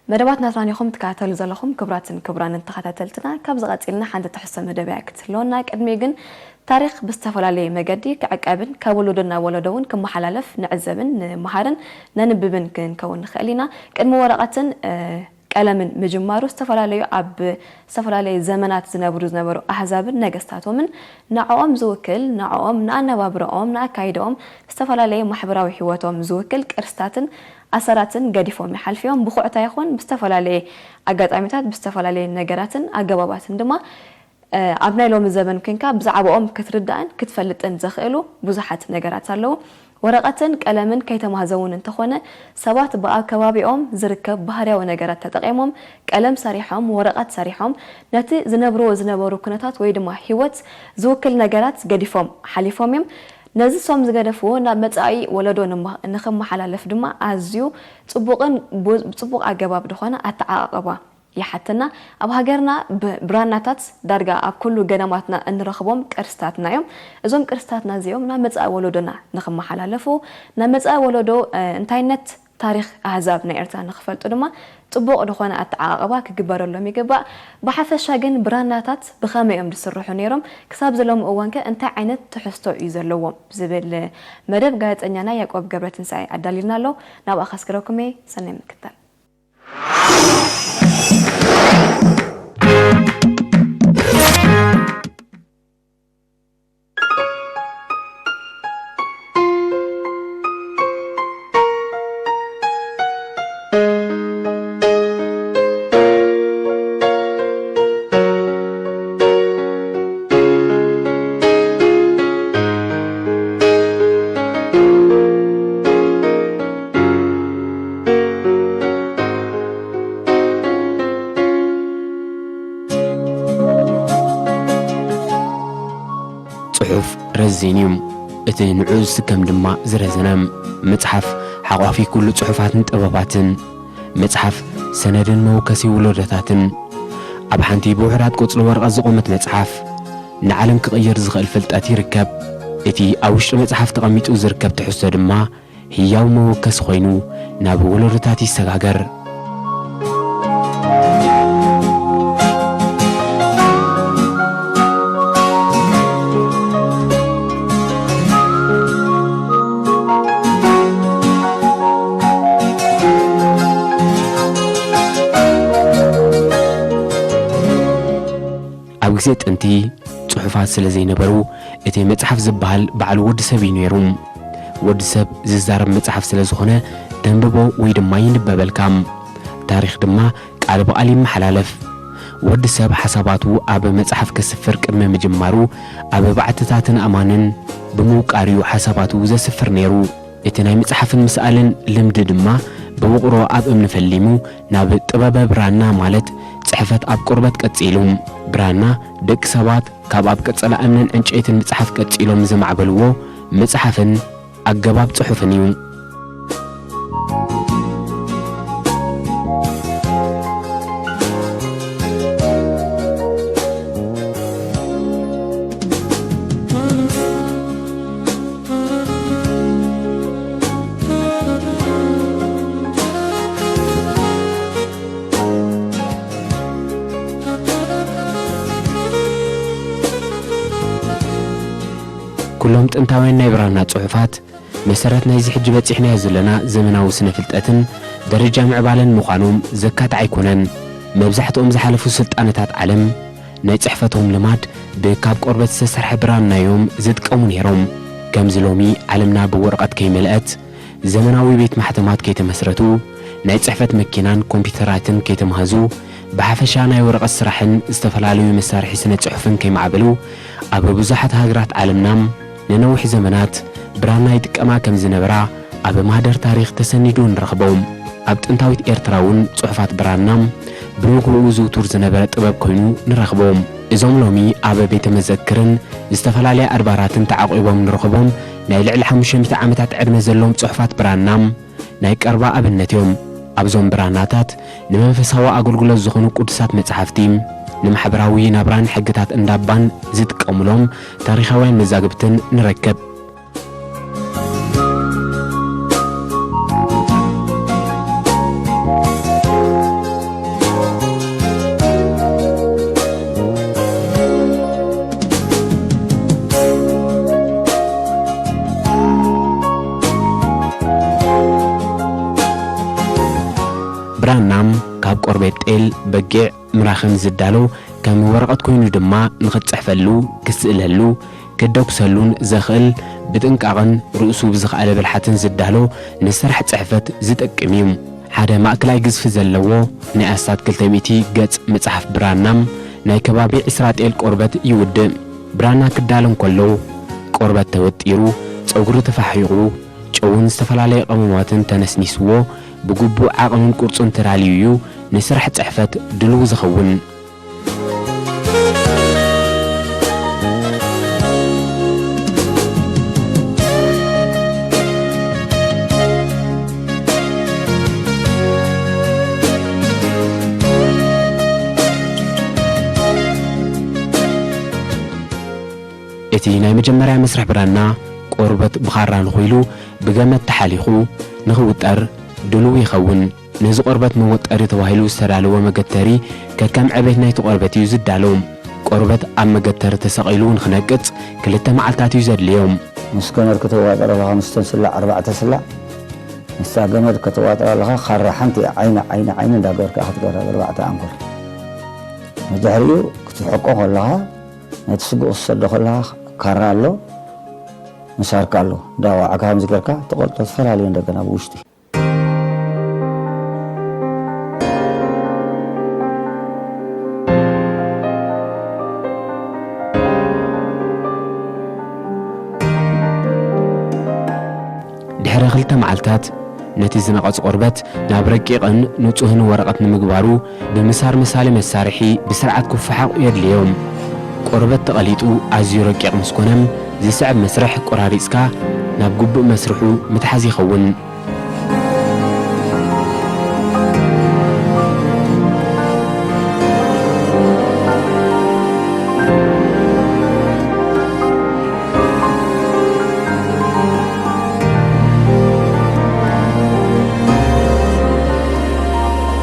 መደባት ናትና ኢኹም ትከታተሉ ዘለኹም ክቡራትን ክቡራንን ተኸታተልትና። ካብዚ ቀጺልና ሓንቲ ትሕዝቶ መደብ እያ ክትህልወና። ቅድሚኡ ግን ታሪኽ ብዝተፈላለየ መገዲ ክዕቀብን ካብ ወለዶ ናብ ወለዶ እውን ክመሓላለፍ ንዕዘብን ንምሃርን ነንብብን ክንከውን ንኽእል ኢና። ቅድሚ ወረቐትን፣ እ፣ ቀለምን ምጅማሩ ዝተፈላለዩ ኣብ ዝተፈላለየ ዘመናት ዝነብሩ ዝነበሩ ኣህዛብን ነገስታቶምን ንዕኦም ዝውክል፣ ንዕኦም፣ ንኣነባብረኦም፣ ንኣካይደኦም፣ ዝተፈላለየ ማሕበራዊ ህይወቶም ዝውክል ቅርስታትን ኣሰራትን ገዲፎም ይሓልፉ እዮም። ብኹዕታ ይኹን ብዝተፈላለየ ኣጋጣሚታት ብዝተፈላለየ ነገራትን ኣገባባትን ድማ፣ እ፣ ኣብ ናይ ሎሚ ዘበን ኮንካ ብዛዕባኦም ክትርዳእን ክትፈልጥን ዘኽእሉ ብዙሓት ነገራት ኣለዉ። ወረቐትን ቀለምን ከይተማህዘውን እንተኾነ፣ ሰባት ብኣከባቢኦም ዝርከብ ባህርያዊ ነገራት ተጠቒሞም ቀለም ሰሪሖም፣ ወረቐት ሰሪሖም፣ ነቲ ዝነብርዎ ዝነበሩ ኩነታት ወይ ድማ ህይወት ዝውክል ነገራት ገዲፎም ሓሊፎም እዮም። ነዚ ሶም ዝገደፍዎ ናብ መጻኢ ወለዶ ንመ-፣ ንኽመሓላለፍ ድማ ኣዝዩ ጽቡቕን ቡ-፣ ጽቡቕ ኣገባብ ዝኾነ ኣተዓቓቕባ ይሓተና። ኣብ ሃገርና ብ-፣ ብራናታት ዳርጋ ኣብ ኩሉ ገዳማትና እንረኽቦም ቅርስታትና እዮም። እዞም ቅርስታትና እዚኦም ናብ መጻኢ ወለዶና ንኽመሓላለፉ፣ ናብ መጻኢ ወለዶ፣ እ፣ እንታይነት ታሪኽ ኣህዛብ ናይ ኤርትራ ንኽፈልጡ ድማ ጽቡቕ ዝኾነ ኣተዓቓቕባ ክግበረሎም ይግባእ። ብሓፈሻ ግን ብራናታት ብኸመይ እዮም ዝስርሑ ነይሮም? ክሳብ ዝሎሚ እዋንከ እንታይ ዓይነት ትሕዝቶ እዩ ዘለዎም? ዝብል መደብ ጋዜጠኛና ያዕቆብ ገብረትንሳኤ ኣዳልዩልና ኣሎ። ናብኣ ከስግረኩም እየ። ሰናይ ምክታል። ጽሑፍ ረዚን እዩ፣ እቲ ንዕኡ ዝስከም ድማ ዝረዘነ። መጽሓፍ ሓቋፊ ኩሉ ጽሑፋትን ጥበባትን። መጽሓፍ ሰነድን መወከሲ ውለዶታትን። ኣብ ሓንቲ ብውሑዳት ቆጽሊ ወረቐት ዝቖመት መጽሓፍ፣ ንዓለም ክቕይር ዝኽእል ፍልጠት ይርከብ። እቲ ኣብ ውሽጢ መጽሓፍ ተቐሚጡ ዝርከብ ትሕዝቶ ድማ ህያው መወከሲ ኮይኑ ናብ ወለዶታት ይሰጋገር። ኣብ ግዜ ጥንቲ ጽሑፋት ስለ ዘይነበሩ፣ እቲ መጽሓፍ ዝበሃል ባዕሉ ወዲ ሰብ እዩ ነይሩ። ወዲ ሰብ ዝዛረብ መጽሓፍ ስለ ዝኾነ፣ ተንብቦ ወይ ድማ ይንበበልካ። ታሪኽ ድማ ቃል ብቓል ይመሓላለፍ። ወዲ ሰብ ሓሳባቱ ኣብ መጽሓፍ ከስፍር ቅድሚ ምጅማሩ፣ ኣብ ባዕትታትን ኣእማንን ብምውቃር እዩ ሓሳባቱ ዘስፍር ነይሩ። እቲ ናይ ምጽሓፍን ምስኣልን ልምዲ ድማ ብውቕሮ ኣብ እምኒ ፈሊሙ ናብ ጥበበ ብራና ማለት ጽሕፈት ኣብ ቆርበት ቀጺሉ። ብራና ደቂ ሰባት ካብ ኣብ ቀጸላ እምንን ዕንጨይትን ምጽሓፍ ቀጺሎም ዘማዕበልዎ ምጽሓፍን ኣገባብ ጽሑፍን እዩ። ኩሎም ጥንታውያን ናይ ብራና ጽሑፋት መሰረት ናይዚ ሕጂ በጺሕናዮ ዘለና ዘመናዊ ስነ ፍልጠትን ደረጃ ምዕባለን ምዃኖም ዘካትዕ ኣይኮነን። መብዛሕትኦም ዝሓለፉ ስልጣነታት ዓለም ናይ ጽሕፈቶም ልማድ ብካብ ቆርበት ዝተሰርሐ ብራና እዮም ዝጥቀሙ ነይሮም። ከምዚ ሎሚ ዓለምና ብወረቐት ከይመልአት፣ ዘመናዊ ቤት ማሕተማት ከይተመስረቱ፣ ናይ ጽሕፈት መኪናን ኮምፒውተራትን ከይተማህዙ፣ ብሓፈሻ ናይ ወረቐት ስራሕን ዝተፈላለዩ መሳርሒ ስነ ጽሑፍን ከይማዕበሉ፣ ኣብ ብዙሓት ሃገራት ዓለምና ንነዊሕ ዘመናት ብራና ይጥቀማ ከም ዝነበራ ኣብ ማህደር ታሪኽ ተሰኒዱ ንረኽቦ። ኣብ ጥንታዊት ኤርትራ እውን ጽሑፋት ብራና ብንግሆኡ ዝውቱር ዝነበረ ጥበብ ኮይኑ ንረኽቦ። እዞም ሎሚ ኣብ ቤተ መዘክርን ዝተፈላለያ ኣድባራትን ተዓቂቦም ንረኽቦም ናይ ልዕሊ ሓሙሽተ ሚእቲ ዓመታት ዕድመ ዘለዎም ጽሑፋት ብራና ናይ ቀርባ ኣብነት እዮም። ኣብዞም ብራናታት ንመንፈሳዊ ኣገልግሎት ዝኾኑ ቅዱሳት መጻሕፍቲ፣ ንማሕበራዊ ናብራን ሕግታት እንዳባን ዝጥቀሙሎም ታሪኻውያን መዛግብትን ንረክብ። ብራና ካብ ቆርበት ጤል፣ በጊዕ፣ ምራኽን ዝዳሎ፣ ከም ወረቐት ኮይኑ ድማ ንኽትጽሕፈሉ፣ ክትስእለሉ፣ ክትደኩሰሉን ዘኽእል፣ ብጥንቃቕን ርእሱ ብዝኸኣለ ብልሓትን ዝዳሎ፣ ንስራሕ ጽሕፈት ዝጠቅም እዩ። ሓደ ማእከላይ ግዝፊ ዘለዎ ናይ ኣስታት ክልተ ሚእቲ ገጽ መጽሓፍ ብራና፣ ናይ ከባቢ ዕስራ ጤል ቆርበት ይውድእ። ብራና ክዳሎ እንከሎ፣ ቆርበት ተወጢሩ፣ ጸጉሪ ተፋሒቑ፣ ጨውን ዝተፈላለየ ቀመማትን ተነስኒስዎ፣ ብግቡእ ዓቐኑን ቅርጹን ተዳልዩ እዩ ንስራሕ ጽሕፈት ድሉው ዝኸውን። እቲ ናይ መጀመርያ መስርሕ ብራና፣ ቆርበት ብኻራ ንኹይሉ ብገመድ ተሓሊኹ ንኽውጠር ድሉው ይኸውን። ነዚ ቆርበት መወጠሪ ተባሂሉ ዝተዳለወ መገተሪ፣ ከከም ዕቤት ናይቲ ቆርበት እዩ ዝዳሎ። ቆርበት ኣብ መገተሪ ተሰቒሉ ንኽነቅጽ ክልተ መዓልታት እዩ ዘድልዮ። ምስ ገመድ ክትዋጠር ኣለኻ፣ ምስተን ስላዕ፣ ኣርባዕተ ስላዕ፣ ምስታ ገመድ ክትዋጠር ኣለኻ። ካራ ሓንቲ ዓይኒ፣ ዓይኒ፣ ዓይኒ እንዳገበርካ ክትገራ፣ ኣርባዕተ ኣንኮል። ብድሕሪኡ ክትሕቆ ከለኻ፣ ነቲ ስግኡ ክትሰዶ ከለኻ፣ ካራ ኣሎ፣ መሳርካ ኣሎ። እንዳወዓካ ከምዚ ጌርካ ትቐልጦ፣ ተፈላለዩ እንደገና ብውሽጢ። ድሕሪ ክልተ መዓልታት፣ ነቲ ዝነቐጸ ቆርበት ናብ ረቂቕን ንጹህን ወረቐት ንምግባሩ፣ ብምሳር መሳሊ መሳርሒ ብስርዓት ክፈሓቑ የድልዮም። ቆርበት ተቐሊጡ ኣዝዩ ረቂቕ ምስ ኮነ፣ ዝስዕብ መስርሕ ቆራሪጽካ ናብ ግቡእ መስርሑ ምትሓዝ ይኸውን።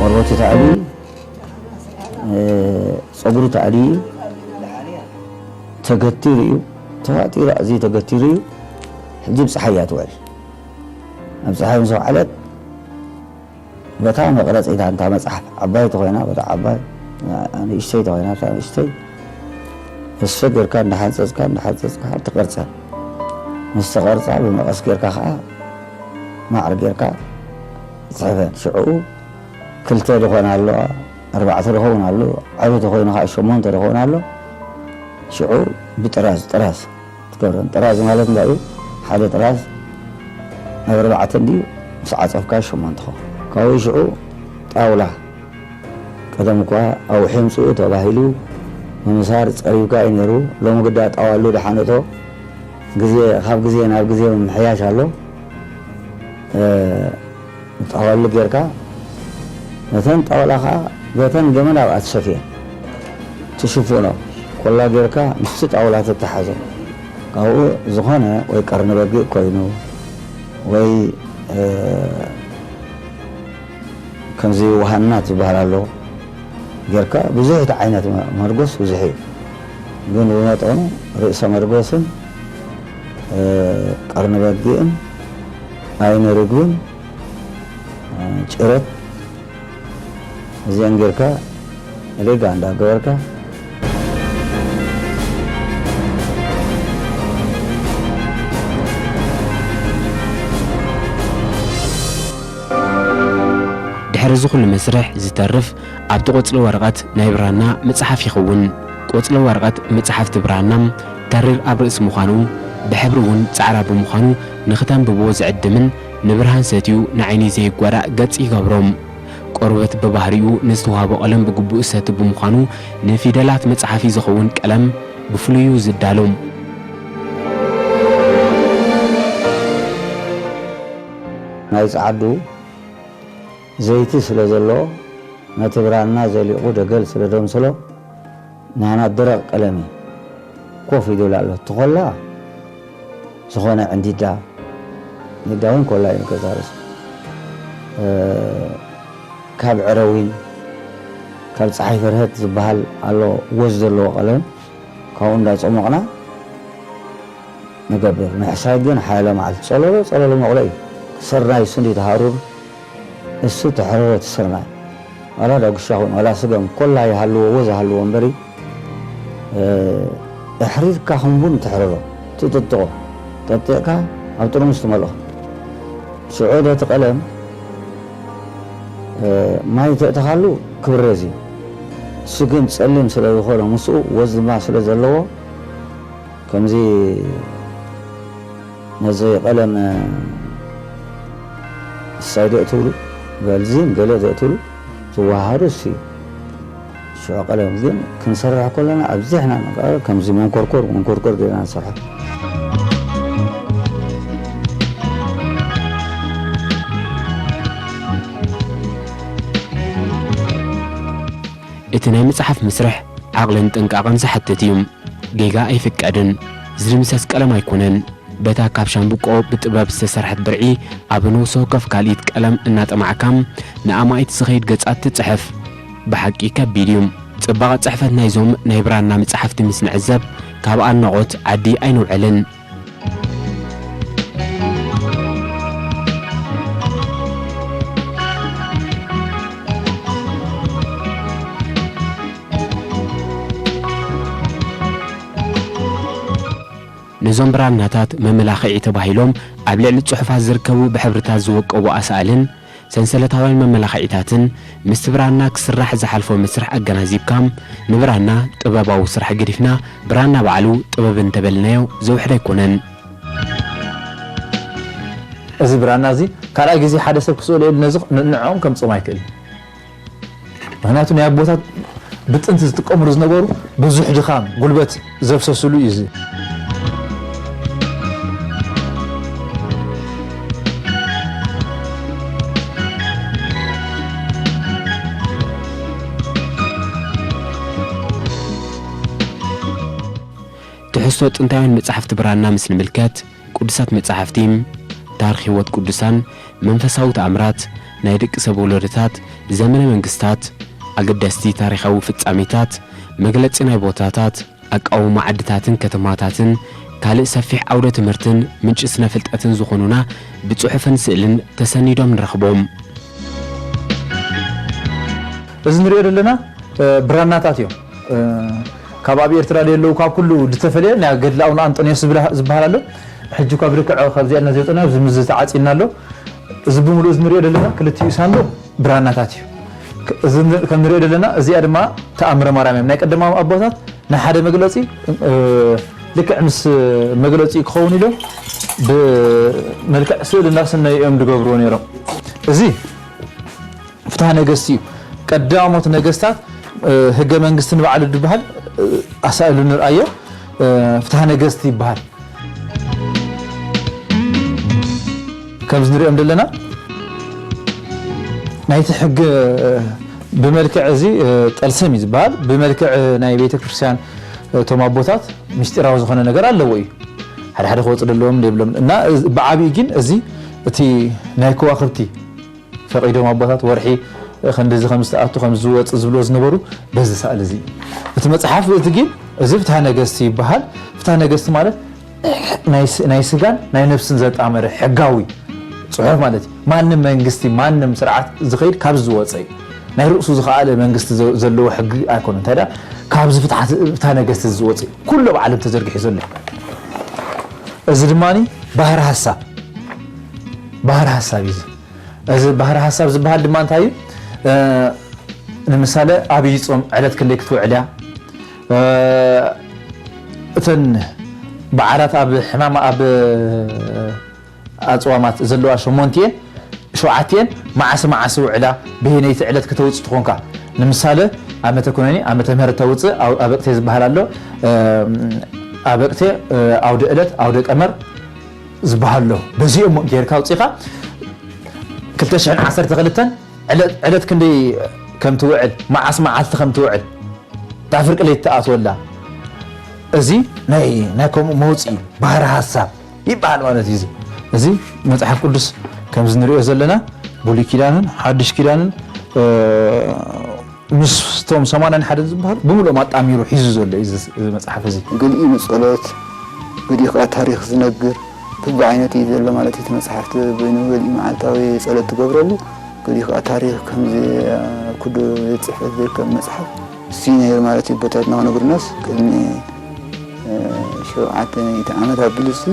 ቆርበቱ ተኣልዩ፣ እ፣ ጸጉሩ ተኣልዩ፣ ተገቲሩ እዩ። ተዋጢሩ ኣዝዩ ተገቲሩ እዩ። ሕጂ ኣብ ጸሓይ እያ ትውዕል። ኣብ ጸሓይ ምስ ወዓለት፣ በታ መቕረጺታ፣ እንታ መጽሓፍ ዓባይ ተኾይና፣ በታ ዓባይ፣ ንእሽተይ ተኾይና፣ በታ ንእሽተይ፣ ፈስፈስ ጌርካ እንዳሓንጸጽካ፣ እንዳሓንጸጽካ ትቐርጸን። ምስ ተቐርጻ፣ ብመቐስ ጌርካ ኸኣ ማዕረ ጌርካ ጽሕፈን። ሽዑ ክልተ ድኾን ኣሎ፣ ኣርባዕተ ድኸውን ኣሎ፣ ዓቢ ተኾይኑ ኸኣ ሸሞንተ ድኸውን ኣሎ። ሽዑ ብጥራዝ፣ ጥራዝ ትገብረን። ጥራዝ ማለት እንታይ እዩ? ሓደ ጥራዝ ናብ ኣርባዕተ እንድዩ፣ ምስ ዓጸፍካ ሸሞንተ ኸውን። ካብኡ ሽዑ ጣውላ፣ ቀደም እኳ ኣውሒ ኣምጽኡ ተባሂሉ ብምሳር ጸሪብካ እዩ ነይሩ። ሎሚ ግዳ ጣዋሉ ደሓነቶ። ግዜ፣ ካብ ግዜ ናብ ግዜ ምምሕያሽ ኣሎ። እ፣ ጣዋሉ ጌርካ፣ ነተን ጣውላ ኸኣ በተን ገመድ ኣብኣ ትሰፍየን። ትሽፍኖ፣ ኮላ ጌርካ ምስቲ ጣውላ ተተሓዞ። ካብኡ ዝኾነ ወይ ቀርኒ በጊዕ ኮይኑ፣ ወይ፣ እ፣ ከምዚ ውሃናት ዝበሃል ኣሎ ጌርካ፣ ብዙሕ እቲ ዓይነት መ-፣ መርጎስ ብዙሕ እዩ። ግን ብመጠኑ ርእሰ መርጎስን፣ እ፣ ቀርኒ በጊዕን፣ ዓይኒ ርግብን፣ እ፣ ጭረት፣ እዚአን ጌርካ ሬጋ እንዳገበርካ፣ ድሕሪ እዚ ኩሉ መስርሕ ዝተርፍ ኣብቲ ቆጽሊ ወረቐት ናይ ብራና ምጽሓፍ ይኸውን። ቆጽሊ ወረቐት ምጽሓፍቲ ብራና ተሪር ኣብ ርእሲ ምዃኑ፣ ብሕብሪ እውን ጻዕዳ ብምዃኑ፣ ንኽተንብቦ ዝዕድምን ንብርሃን ሰትዩ ንዓይኒ ዘይጓዳእ ገጽ ይገብሮ። ቆርበት ብባህሪኡ ንዝተዋህቦ ቀለም ብግቡእ ዝሰቲ ብምዃኑ፣ ንፊደላት መጽሓፊ ዝኸውን ቀለም ብፍሉይ እዩ ዝዳሎ። ናይ ጸዓዱ ዘይቲ ስለ ዘለዎ፣ ነቲ ብራና ዘሊቑ ደገል ስለ ደምስሎ፣ ናና ደረቕ ቀለም እዩ ኮፍ ኢሉ ኣሎ። እቲ ኮላ ዝኾነ ዕንዲዳ፣ ዕንዲዳ እውን ኮላ እዩ ንገዛ ርእሱ። እ፣ ካብ ዕረ እውን፣ ካብ ጸሓይ ፍርሀት ዝበሃል ኣሎ፣ ወዝ ዘለዎ ቀለም፣ ካብኡ እንዳጸሞቕና ንገብር። ምሕሳይ ግን ሓያሎ መዓልቲ ጸለሎ፣ ጸለሎ መቑሎ እዩ። ስርናይ እሱ እንዲ ተሃሩር፣ እሱ ተሕረረ እቲ ስርናይ። ዋላ ዳጉሻ ኹን፣ ዋላ ስገም፣ ኮላ ይሃልዎ፣ ወዝ ሃልዎ እምበሪ፣ እ፣ ኣሕሪርካ ከም ቡን ትሕረሮ፣ ትጥጥቖ፣ ጠጢቕካ ኣብ ጥርሙስ ትመልኦ። ሽዑ እቲ ቀለም፣ እ፣ ማይ ተእተኻሉ ክብረዝ እዩ። እሱ ግን ጸሊም ስለ ዝኾነ ምስኡ ወዝ ድማ ስለ ዘለዎ፣ ከምዚ ነዚ ቀለም እሳይ ዶ ትብሉ፣ በልዚን ገለ ዶ ትብሉ፣ ዝወሃሃዱ እሱ እዩ። ሽዑ ቀለም ግን ክንሰርሕ ከለና ኣብዚሕና ንቃ-፣ ከምዚ መንኮርኮር፣ መንኮርኮር ጌርና ንሰርሖ። እቲ ናይ መጽሓፍ ምስርሕ ዓቕልን ጥንቃቐን ዝሓትት እዩ። ጌጋ ኣይፍቀድን። ዝድምሰስ ቀለም ኣይኮነን። በታ ካብ ሻምብቆ ብጥበብ ዝተሰርሐት ብርዒ ኣብ ንኡስ ወከፍ ካልኢት ቀለም እናጠማዕካ ንኣማኢት ዝኸይድ ገጻት ትጽሕፍ። ብሓቂ ከቢድ እዩ። ጽባቐ ጽሕፈት ናይዞም ናይ ብራና መጻሕፍቲ ምስ ንዕዘብ ካብ ኣድናቖት ዓዲ ኣይንውዕልን። ነዞም ብራናታት መመላኽዒ ተባሂሎም ኣብ ልዕሊ ጽሑፋት ዝርከቡ ብሕብርታት ዝወቀቡ ኣሳእልን ሰንሰለታውያን መመላኽዒታትን ምስቲ ብራና ክስራሕ ዝሓልፎ መስርሕ ኣገናዚብካ ንብራና ጥበባዊ ስራሕ ገዲፍና ብራና ባዕሉ ጥበብ እንተበልናዮ ዘውሕድ ኣይኮነን። እዚ ብራና እዚ ካልኣይ ግዜ ሓደ ሰብ ክስእሎ ኢሉ ነዚ ንዕኦም ከምጽኦም ኣይክእልን። ምኽንያቱ ናይ ኣቦታት ብጥንቲ ዝጥቀምሉ ዝነበሩ ብዙሕ ድኻም ጉልበት ዘፍሰስሉ እዩ። እዚ ትሕዝቶ ጥንታውያን መጻሕፍቲ ብራና ምስ ንምልከት ቅዱሳት መጻሕፍቲ፣ ታርኽ ህይወት ቅዱሳን፣ መንፈሳዊ ተኣምራት፣ ናይ ደቂ ሰብ ወለዶታት፣ ዘመነ መንግስታት፣ ኣገደስቲ ታሪኻዊ ፍጻሜታት፣ መግለጺ ናይ ቦታታት፣ ኣቃውማ ዓድታትን ከተማታትን ካልእ ሰፊሕ ዓውደ ትምህርትን ምንጪ ስነ ፍልጠትን ዝኾኑና ብጽሑፍን ስእልን ተሰኒዶም ንረኽቦም። እዚ ንሪኦ ዘለና ብራናታት እዮም። ካብ ኣብ ኤርትራ ደለዉ ካብ ኩሉ ዝተፈለየ ናይ ገድሊ ኣቡነ ኣንጦንዮስ ዝበሃል ኣሎ። ሕጂ ካብ ልክዕ ካብዚኣ ነዚ ወፅና እዚ ምዝ ተዓፂና ኣሎ። እዚ ብምሉእ እዚ ንሪኦ ዘለና ክልቲኡ ሳንዱቕ ብራናታት እዩ። እዚ ከም ንሪኦ ዘለና እዚኣ ድማ ተኣምረ ማርያም እዮም። ናይ ቀደማዊ ኣቦታት ናይ ሓደ መግለፂ ልክዕ ምስ መግለፂ ክኸውን ኢሎም ብመልክዕ ስእሊ እናስነዩ እዮም ዝገብርዎ ነይሮም። እዚ ፍትሃ ነገስቲ እዩ። ቀዳሞት ነገስታት ህገ መንግስቲ ንባዕሉ ዝበሃል ኣሳእሉ ንርኣዮ ፍትሃ ነገስቲ ይበሃል። ከምዚ ንሪኦም ዘለና ናይቲ ሕጊ ብመልክዕ እዚ ጠልሰም እዩ ዝበሃል። ብመልክዕ ናይ ቤተ ክርስቲያን እቶም ኣቦታት ምስጢራዊ ዝኾነ ነገር ኣለዎ እዩ። ሓደ ሓደ ክወፅእ ደለዎም የብሎም እና ብዓብዩ ግን እዚ እቲ ናይ ከዋክብቲ ፈቒዶም ኣቦታት ወርሒ ክንድዚ ከም ዝተኣቱ ከም ዝወፅ ዝብሎ ዝነበሩ በዚ ሰኣል እዚ እቲ መፅሓፍ እቲ ግን እዚ ፍትሃ ነገስቲ ይበሃል። ፍትሃ ነገስቲ ማለት ናይ ስጋን ናይ ነፍስን ዘጣመረ ሕጋዊ ፅሑፍ ማለት እዩ። ማንም መንግስቲ ማንም ስርዓት ዝኸይድ ካብ ዝወፀ እዩ። ናይ ርእሱ ዝኸኣለ መንግስቲ ዘለዎ ሕጊ ኣይኮነ እንታይ ካብዚ ፍትሃ ነገስቲ ዝወፀ እዩ። ኩሉ ኣብ ዓለም ተዘርጊሑ ዘሎ እዚ ድማ ባህር ሀሳብ ባህር ሀሳብ እዩ። እዚ ባህር ሀሳብ ዝበሃል ድማ እንታይ እዩ? ንምሳሌ ኣብይ ፆም ዕለት ክንደይ ክትውዕል እያ? እተን በዓላት ኣብ ሕማም ኣብ ኣፅዋማት ዘለዋ ሸሞንቲኤን ሸውዓቲኤን መዓስ መዓስ ውዕላ ብሄነይቲ ዕለት ክተውፅ ትኾንካ? ንምሳሌ ዓመተ ኩነኒ ዓመተ ምህረት ተውፅእ ኣበቅቴ ዝበሃል ኣሎ። ኣበቅቴ ኣውደ ዕለት ኣውደ ቀመር ዝበሃል ኣሎ። በዚኦም ጌርካ ኣውፂኻ ክልተ ሽሕን ዓሰርተ ክልተን ዕለት ክንደይ ከም ትውዕል መዓስ መዓልቲ ከም ትውዕል እታ ፍርቂ ለይቲ ትኣትወላ። እዚ ናይ ናይ ከምኡ መውፅኢ ባህሪ ሓሳብ ይበሃል ማለት እዩ። እዚ መፅሓፍ ቅዱስ ከምዚ ንሪኦ ዘለና ብሉይ ኪዳንን ሓዱሽ ኪዳንን ምስቶም ሰማንያን ሓደን ዝበሃሉ ብምሉኦም ኣጣሚሩ ሒዙ ዘሎ እዩ እዚ መፅሓፍ እዚ። ገሊኡ ንፀሎት፣ ገሊኡ ከዓ ታሪክ ዝነግር በብዓይነቱ እዩ ዘሎ ማለት እዩ። እቲ መፅሓፍ በይኑ ገሊኡ መዓልታዊ ፀሎት ትገብረሉ፣ ከዚ ከዓ ታሪኽ ከምዚ ኩሉ ዝፅሕፍ ዝርከብ መፅሓፍ እሱ ነይሩ ማለት እዩ። ኣቦታትና ክነግሩናስ ቅድሚ ሸውዓተ ሚእቲ ዓመት ኣቢሉ እሱ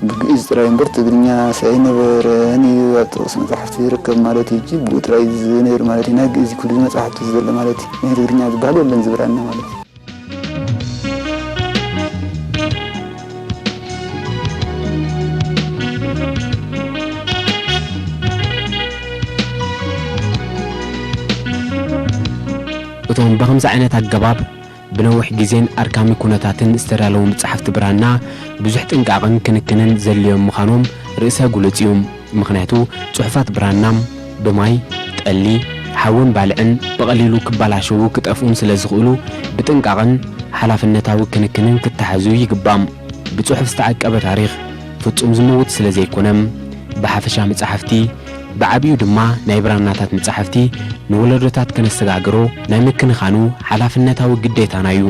ብግእዝ ጥራይ እምበር ትግርኛ ኣይነበረን እዩ ኣብ ጥቕሲ መፅሓፍቲ ዝርከብ ማለት እዩ። ሕጂ ብኡ ጥራይ ዝነይሩ ማለት እዩ። ናይ ግእዝ ኩሉ መፅሓፍቲ ዘሎ ማለት እዩ። ናይ ትግርኛ ዝበሃል የለን ዝብራና ማለት እዩ። እቶም ብኸምዚ ዓይነት ኣገባብ ብነዊሕ ግዜን ኣድካሚ ኩነታትን ዝተዳለዉ መጻሕፍቲ ብራና ብዙሕ ጥንቃቕን ክንክንን ዘድልዮም ምዃኖም ርእሰ ግሉጽ እዩ። ምኽንያቱ ጽሑፋት ብራና ብማይ፣ ጠሊ፣ ሓውን ባልዕን ብቐሊሉ ክበላሸዉ ክጠፍኡን ስለ ዝኽእሉ ብጥንቃቕን ሓላፍነታዊ ክንክንን ክተሓዙ ይግባእ። ብጽሑፍ ዝተዓቀበ ታሪኽ ፍጹም ዝመውት ስለ ዘይኮነ፣ ብሓፈሻ መጻሕፍቲ ብዓቢኡ ድማ ናይ ብራናታት መጻሕፍቲ ንወለዶታት ከነሰጋግሮ ናይ ምክንኻኑ ሓላፍነታዊ ግዴታና እዩ።